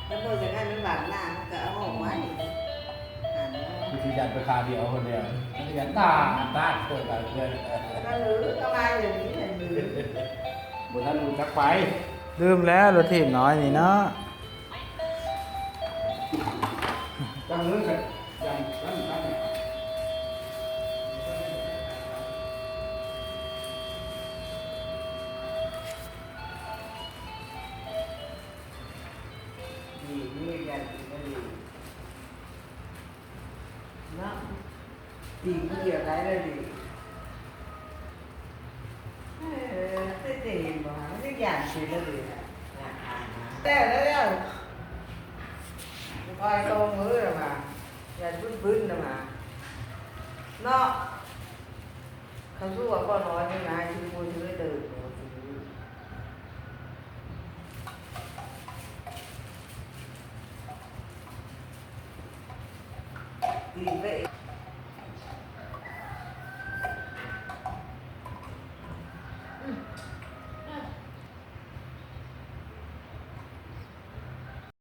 ມັນບໍ່ຢາກໃຫ້ມັນບາດໜ້າ ມັນກໍເອົາອອກໄວ້ ຫັ້ນນະ. ມັນຊິຍັດໄປຄາດຽວຄົນດຽວ ມັນຊິຍັດຕາດຕາດເກີດໄປເພື່ອນ ກໍເລີຍກໍມາຢ່າງນີ້ແຫຼະ ບໍ່ທັນຮູ້ຈັກໄປ. ລືມແລ້ວ ລົດຖີບນ້ອຍນີ້ເນາະ. ຈັງເລີຍ ນີ້ ນີ້ ເນາະ ຕີນຜູ້ດຽວໄດ້ແລ້ວນີ້. ເອີ ເຈົ້າເຫັນບໍ່ ມັນຍັງຢ້ານເປັນລະເລີຍ ແຕ່ລະແລ້ວ ຄອຍໂຕມືລະວ່າ ຢ້ານບຶ້ນໆລະວ່າ ເນາະ. ຄັນສູ້ວ່າພໍ່ນ້ອຍນີ້ນາ ຊິບໍ່ຊື້ເດີ ບໍ່ຊື້. ຕີນເຕະ